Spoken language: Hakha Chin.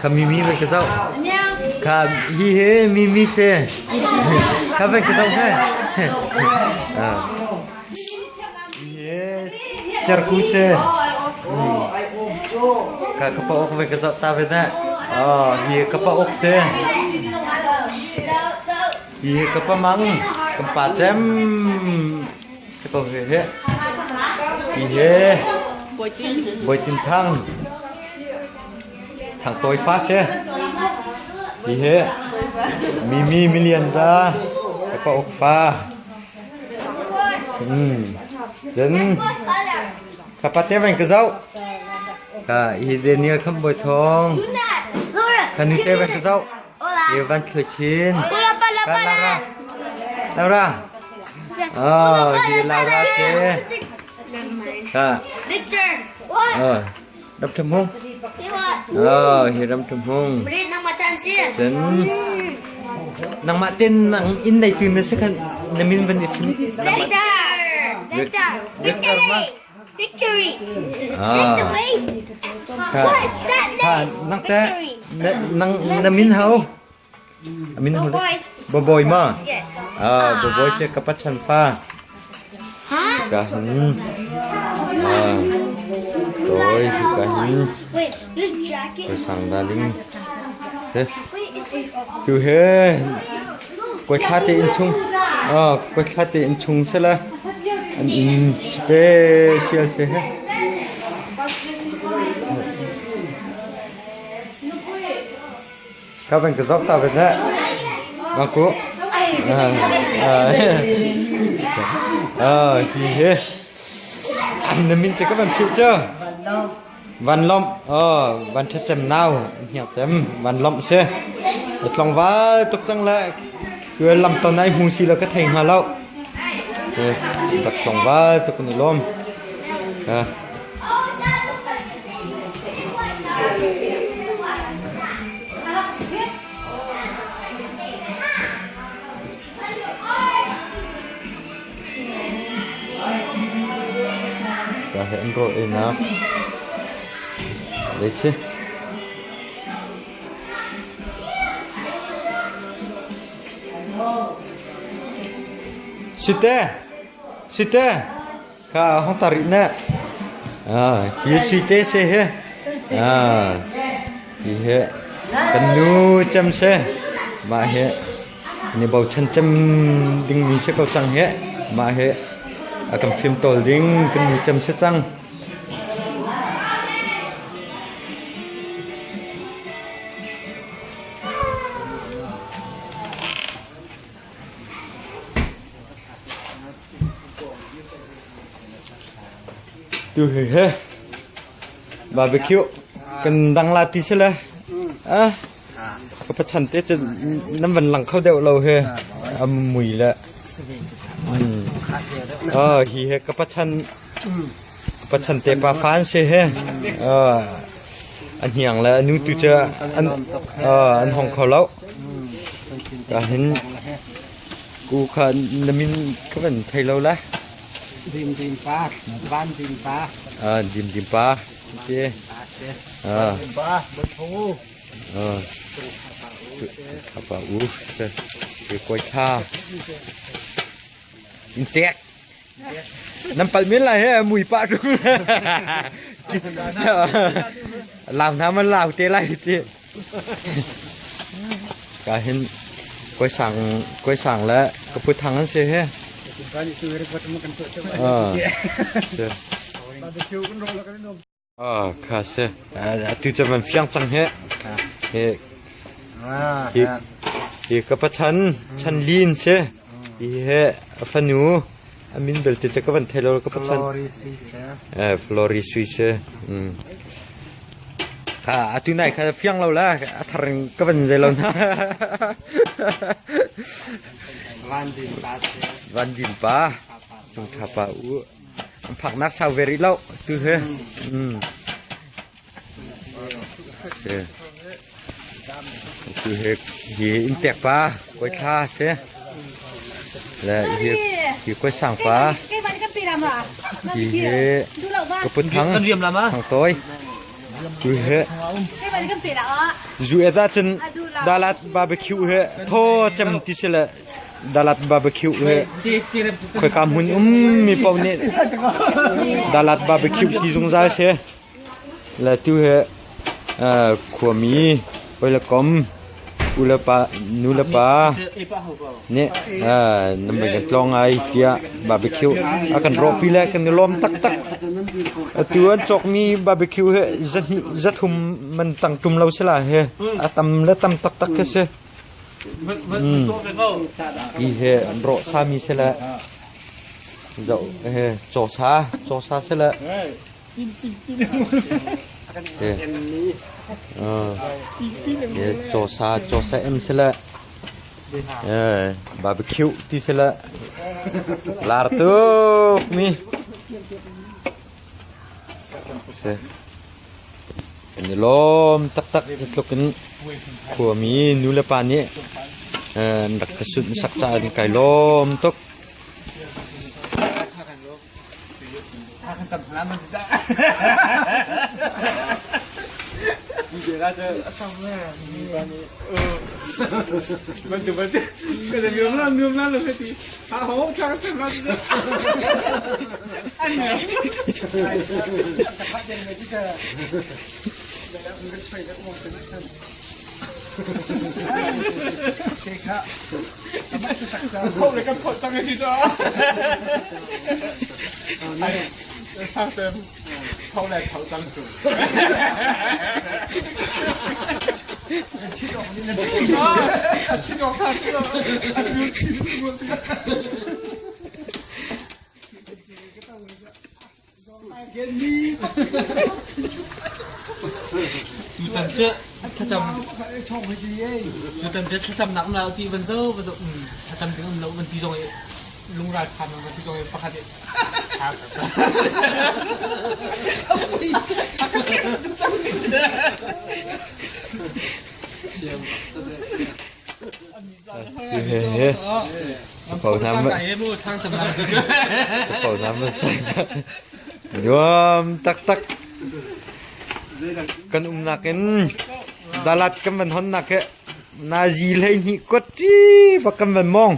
Kha mimi vai ka zoh. Kha hi he mimi se. Kha vai ka zoh he. Hi he cerku se. Kha ka pa ok vai ka zoh ta ve dah. Oh, hi ka pa ok se. Hi ka pa mang kan pa cem. Ka ko he he. Hi he. Bawi Tin Thang. Thang Tawi fa si. Hi he. Mimi Milian za. Ka pa uk fa. Cun ka pate van ka zoh. Ka hi Daniel Kham Bawi Thawng. Ka nu te van ka zoh. Hi Van Thloi Chin. Ka Laura. Laura. Oh, hi Laura te. Ka. Victor. Ram Thum Hung. Oh, hi Ram Thum Hung. Cun nangmah ten nang inn nei tu na si khan na min van i chim. Victor. Victor. Victor ma. Victory. Ah. Kha kha nang te nang na min hau. Min hau. Boboy ma. Ah, boboy che kapat chan fa. Ka hin. Ah. Toi ka hin. Koi sang daling. Se. Tu he koi thla te in chung. Ah, koi thla te in chung se la. An in special se he. Ka van ka zoh ta ve ne. Mangku. Ah, hi he. Na min te ka van philh cu. Van lomh. Oh, van ṭhacem nau. Hniak tem. Van lomh si. Tlangval tuk cang le kual lam ton ai hmu si lo ka thei hnga lo. Bak tlangval tuk ni lom. Ah. Ka he an rawl einak lei si. Site! Site! Ka hong tar rih na. Ah, hi sui te se he. Ah, hi he kan nu cem se. Mah he ni bochan cem ding mi se ko cang he. Mah he a kan fim tawl ding kan nu cem se cang. Tu hi he barbecue kan dang la ti si le ah ka pachan te cu nan van lang kho deuh lo he a mui le ah hi he ka pachan pachan te pa fan si he ah a hniang le a nu tu cu an an hong kho lo Ka hin ku kha na min ka van thei lo la. Dim dim pa, van dim pa. Ah, dim dim pa. Te. Ah. Dim pa, bon thongu. Ah. Pa u. Ke koi tha. In tek. Nan palh men lai he mui pah ṭung. Lau hna man lau te lai ti. Ka hin koi sang koi sang le ka pu thang an si he. Ah. Ah, kha si. Atu cu van fiang cang hi. Hi hi hi ka pachan chan lin si. Hi he a fanu a min belte cu ka van thei lo ka pachan. Eh, Flori Sui si. Mm. Kha atu nai kha fiang lo la a thar in ka van zei lo na. Van din pa si. Van din pa. Cung tha pa u. An phaknak sau ve rih lo tu hi. Si. Tu hi hi in tek pa koi thla si. Le hi hi koi sang pa. Hi hi ka put thang thang toi. Tu he zu et ahcun Dalat barbecue he thaw cem ti si le Dalat barbecue he khoika hmun um mi paoh nih Dalat barbecue ti zungzal si. Le tu he khuami hawikom ulepa nulepa nih nan kan tlawng ai tiah barbecue a kan rawhpi le kan i lawm taktak. Atu an cawkmi barbecue hi zahnih zathum man tang tum lo si la hi a tam le tam taktak khi si. Hi hi rawh sami si le zoh hi cawsa cawsa si le Cawsa cawsa em si le barbecue ti si le lar tuk mi si. Kan i lawm taktak tluk in khuami nu le pa nih an rak ka sunhsak caah an kai lawm tuk. Tutan cu thlacam tutan cu thlacamnak um lo ti van zo van zo thlacam ding um lo van ti zong i lungral phan van ti zong i pakhat i Nuam taktak. Kan umnak in Dalat kan van honnak hi nazi 12 kuat ṭi bak kan van mong.